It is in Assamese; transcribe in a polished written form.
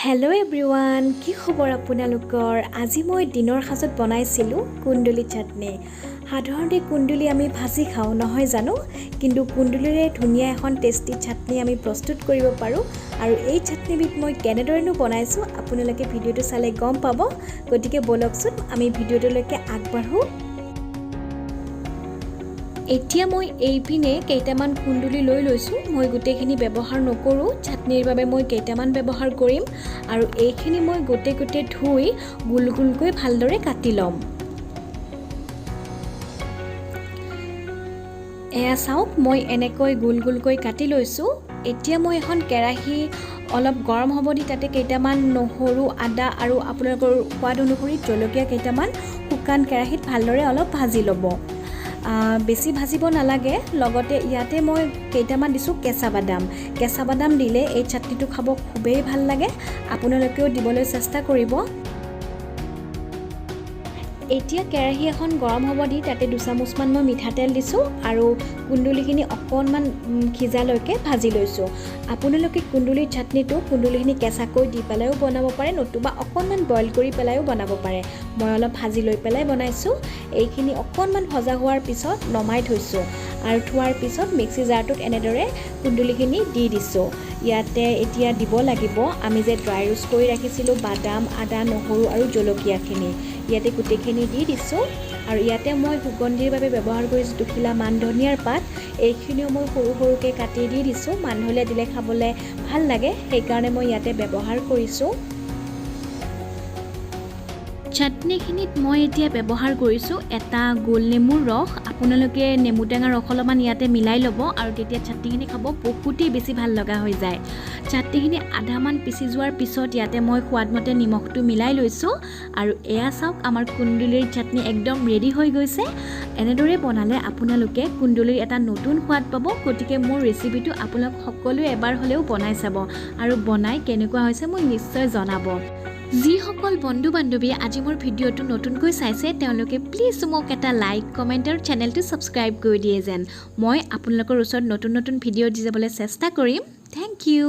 হেল্ল' এভৰিৱান, কি খবৰ আপোনালোকৰ? আজি মই দিনৰ সাজত বনাইছিলোঁ কুন্দুলি চাটনি। সাধাৰণতে কুন্দুলি আমি ভাজি খাওঁ, নহয় জানো? কিন্তু কুন্দুলিৰে ধুনীয়া এখন টেষ্টি চাটনি আমি প্ৰস্তুত কৰিব পাৰোঁ আৰু এই চাটনিবিধ মই কেনেদৰেনো বনাইছোঁ, আপোনালোকে ভিডিঅ'টো চালে গম পাব। গতিকে ব'লকচোন, আমি ভিডিঅ'টোলৈকে আগবাঢ়োঁ। এতিয়া মই এইপিনে কেইটামান কুন্দুলি লৈ লৈছোঁ। মই গোটেইখিনি ব্যৱহাৰ নকৰোঁ, চাটনিৰ বাবে মই কেইটামান ব্যৱহাৰ কৰিম আৰু এইখিনি মই গোটেই গোটেই ধুই গোল গোলকৈ ভালদৰে কাটি ল'ম। এয়া চাওক, মই এনেকৈ গোল গোলকৈ কাটি লৈছোঁ। এতিয়া মই এখন কেৰাহী অলপ গৰম হ'ব দি তাতে কেইটামান নহৰু, আদা আৰু আপোনালোকৰ সোৱাদ অনুসৰি জলকীয়া কেইটামান শুকান কেৰাহীত ভালদৰে অলপ ভাজি ল'ব। বেছি ভাজিব নালাগে। লগতে ইয়াতে মই কেইটামান দিছোঁ কেঁচা বাদাম। কেঁচা বাদাম দিলে এই চাটনিটো খাব খুবেই ভাল লাগে, আপোনালোকেও দিবলৈ চেষ্টা কৰিব। এতিয়া কেৰাহী এখন গৰম হ'ব দি তাতে দুচামুচমান মই মিঠাতেল দিছোঁ আৰু কুন্দুলিখিনি অকণমান সিজালৈকে ভাজি লৈছোঁ। আপোনালোকে কুন্দুলিৰ চাটনিটো কুন্দুলিখিনি কেঁচাকৈ দি পেলাইও বনাব পাৰে, নতুবা অকণমান বইল কৰি পেলাইও বনাব পাৰে। মই অলপ ভাজি লৈ পেলাই বনাইছোঁ। এইখিনি অকণমান ভজা হোৱাৰ পিছত নমাই থৈছোঁ আৰু থোৱাৰ পিছত মিক্সি জাৰটোত এনেদৰে কুন্দুলিখিনি দি দিছোঁ। ইয়াতে এতিয়া দিব লাগিব আমি যে ড্ৰাই ৰোষ্ট কৰি ৰাখিছিলোঁ বাদাম, আদা, নহৰু আৰু জলকীয়াখিনি, ইয়াতে গোটেইখিনি দি দিছোঁ। আৰু ইয়াতে মই সুগন্ধিৰ বাবে ব্যৱহাৰ কৰিছোঁ দুখিলা মান ধনিয়াৰ পাত। এইখিনিও মই সৰু সৰুকৈ কাটি দি দিছোঁ। মান ধনিয়া দিলে খাবলৈ ভাল লাগে, সেইকাৰণে মই ইয়াতে ব্যৱহাৰ কৰিছোঁ। চাটনিখিনিত মই এতিয়া ব্যৱহাৰ কৰিছোঁ এটা গোল নেমুৰ ৰস। আপোনালোকে নেমু টেঙাৰ ৰস অলপমান ইয়াতে মিলাই ল'ব আৰু তেতিয়া চাটনিখিনি খাব বহুতেই বেছি ভাল লগা হৈ যায়। চাটনিখিনি আধামান পিচি যোৱাৰ পিছত ইয়াতে মই সোৱাদমতে নিমখটো মিলাই লৈছোঁ আৰু এয়া চাওক, আমাৰ কুন্দুলিৰ চাটনি একদম ৰেডি হৈ গৈছে। এনেদৰে বনালে আপোনালোকে কুন্দুলিৰ এটা নতুন সোৱাদ পাব। গতিকে মোৰ ৰেচিপিটো আপোনালোক সকলোৱে এবাৰ হ'লেও বনাই চাব আৰু বনাই কেনেকুৱা হৈছে মোক নিশ্চয় জনাব। যিসকল বন্ধু বান্ধৱীয়ে আজি মোৰ ভিডিঅ'টো নতুনকৈ চাইছে, তেওঁলোকে প্লিজ মোক এটা লাইক, কমেণ্ট আৰু চেনেলটো ছাবস্ক্ৰাইব কৰি দিয়ে যেন। মই আপোনালোকৰ ওচৰত নতুন নতুন ভিডিঅ' দি যাবলৈ চেষ্টা কৰিম। Thank you.